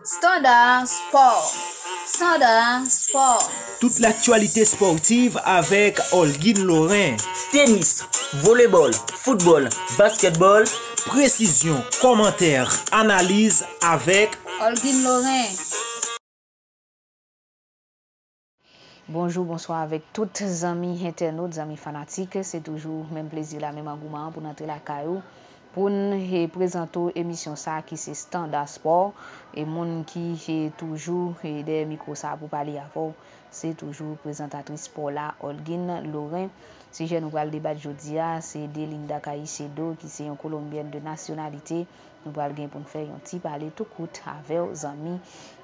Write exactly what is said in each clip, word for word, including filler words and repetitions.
Standard Sport. Standard Sport. Tout l'actualité sportive avec Olguin Laurin. Tenis, volebòl, foutbòl, baskètbòl. Précision, commentaires, analyses avec Olguin Laurin. Bonjou, bonswa avèk tout zanmi entènot, zanmi fanatik. Se toujou menm plezi la, menm angouman an pou n antre lakay ou, pou n, e, prezante w emisyon sa a ki se Standard Sport. E moun ki, e, toujou, e, dèyè mikwo sa a pou pale avè w, se toujou prezantatris spò la, Olguin Laurin. Sijè nou pral debat jodi a, se de Linda Caicedo, ki se yon kolonbyèn de nasyonalite. Nou pral gen pou n fè yon ti pale tou kout avè w, zanmi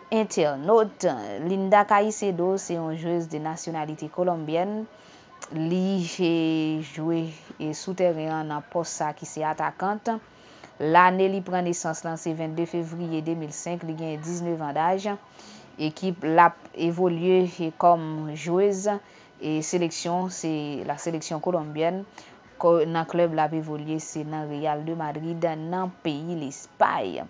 entènot. Linda Caicedo se yon jwez de nasyonalite kolonbyèn. Li, e, jwe, e, sou tèren an nan pòs sa ki se atakant. Lane li pran nesans lan se vennde fevriye de mil senk, li gen diznèf an daj. Ekip l ap evolye, e, kòm jwez, e, seleksyon, se la seleksyon kolonbyèn. Ko-, nan klèb l ap evolye, se nan Real de Madrid, nan peyi Lespay.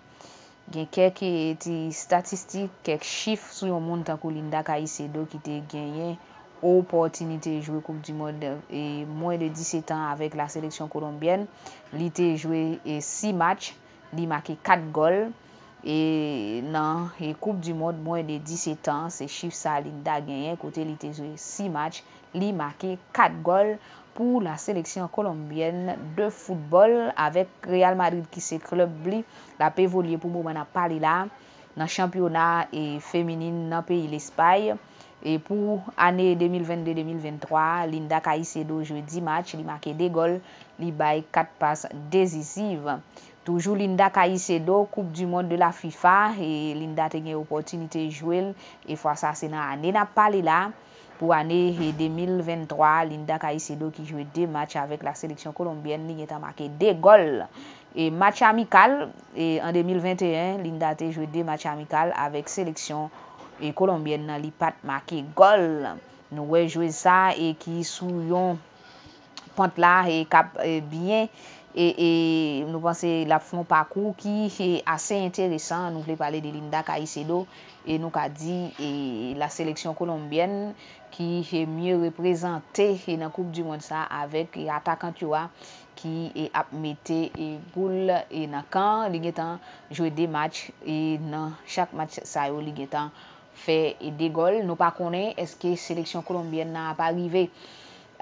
Gen kèk, e, ti statistik, kèk chif sou yon moun tankou Linda Caicedo ki te genyen opòtinite jwe Koup di Mond, e, mwen de disèt an avèk la seleksyon kolonbyèn. Li te jwe, e, sis match, li make kat gòl. E nan, e, Koup di Mond mwen de disèt an, se chif sa Linda genyen, kote li te jwe sis match, li make kat gòl pou la seleksyon kolonbyèn de foutbòl avèk Real Madrid ki se klèb li. L ap evolye pou moman n ap pale la nan chanpyona, e, feminin nan peyi Lespay. E pou ane de mil vennde de mil venntwa, Linda Caicedo jwe dis match, li make de gòl, li bay kat pas desiziv. Toujou Linda Caicedo, Coupe du Monde de la FIFA, e Linda te gen opòtinite jwe l, e fwa sa se nan ane n ap pale la. Pou ane, e, de mil venntwa, Linda Caicedo ki jwe de match avèk la seleksyon kolonbyèn, li gentan make de gòl. E match amikal, e, an de mil venteyen, Linda te jwe de match amikal avèk seleksyon, e, kolonbyèn nan, li pa t make gòl. Nou wè jwez sa, e, ki sou yon pant la, e k ap, e, byen, e, e nou panse l ap fè yon pakou ki, e, ase enteresan. Nou vle pale de Linda Caicedo, e nou ka di, e, la seleksyon kolonbyèn ki, e, mye reprezante, e, nan Koup di Mond sa avèk, e, atakant yo a ki, e, ap mete, e, boul, e, nan kan. Li gentan jwe de match, e nan chak match sa yo, li gentan fè, e, de gòl. Nou pa konnen èske seleksyon kolonbyèn nan ap arive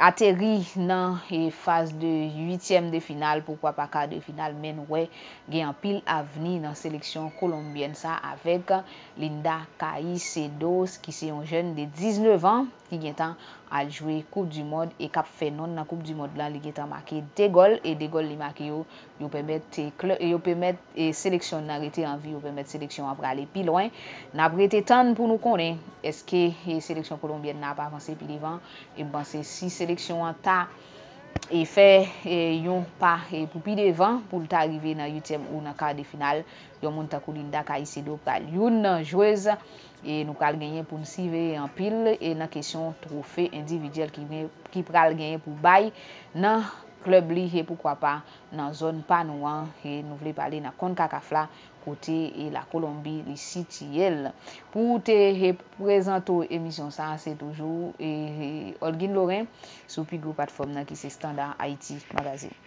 ateri nan, e, faz de uityèm de final, poukwa pa ka de final, men nou wè gen anpil avni nan seleksyon kolonbyèn sa avèk Linda Caicedo, ki se yon jèn de diznèf an, ki gentan al jwe Koup di Mond e k ap fè non l nan Koup di Mond lan. Li gentan make de gòl, e de gòl li make yo, yo pèmèt, e, klè-, yo pèmèt, e, seleksyon nan rete an vi, yo pèmèt seleksyon an prale pi lwen. N ap rete tann pou nou konnen èske, e, seleksyon kolonbyèn nan ap avanse pi devan. E m panse si seleksyon an ta, e, fè, e, yon pa, e, pou pi devan, pou l ta rive nan uityèm ou nan ka de final, yon moun tankou Linda Caicedo pral youn nan jwez, e, nou pral genyen pou n siveye anpil, e, nan kesyon twofe endividyèl ki gen, ki pral genyen pou bay nan klèb li, e poukwa pa nan zòn pa nou an, e nou vle pale nan CONCACAF la, kote, e, Lakolonbi li sitiye l. Pou te, e, prezante w emisyon sa, se toujou, e, e, Olguin Laurin sou pi gwo platfòm nan ki se Standard Haïti Magazine.